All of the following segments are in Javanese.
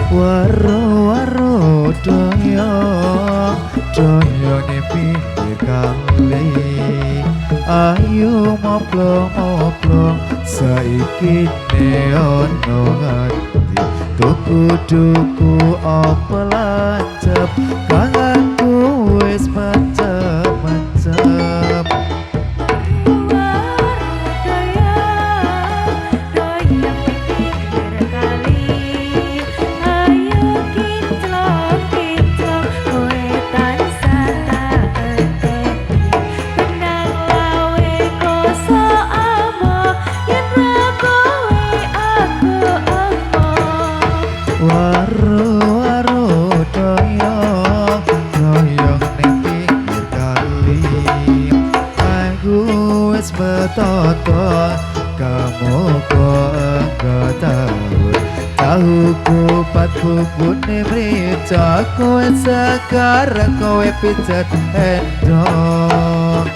Waru-waru doyong doyong ning pinggir kali. Ayo moplong-moplong saiki ne ono ngendi. Tuku-tuku apa lancep kang aku wis mencep-mencep. Waru-waru doyong doyong ning pinggir kali. Aku wis betoto kamu kok enggak tahu. Tahu kupat bumbune mrica kowe sekarang kowe pijet endong.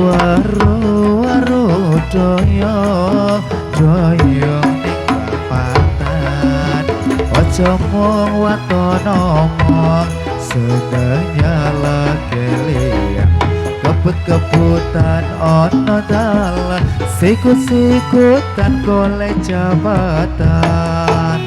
Waru-waru doyong doyong ning prapatan. Aja mung waton omong seneng nyalake liyang. Kebut-kebutan ana dalan sikut-sikutan golek jabatan.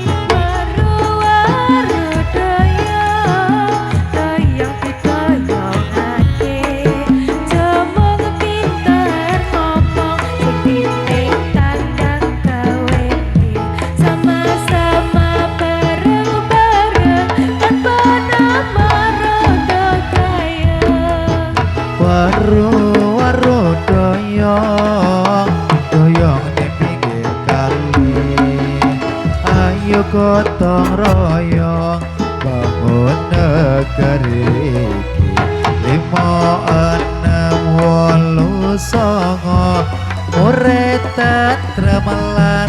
Waru-waru doyong doyong ning pinggir kali. Ayo gotong royong bangun negeri iki. 5, 6, 8, 9 murid tentrem lan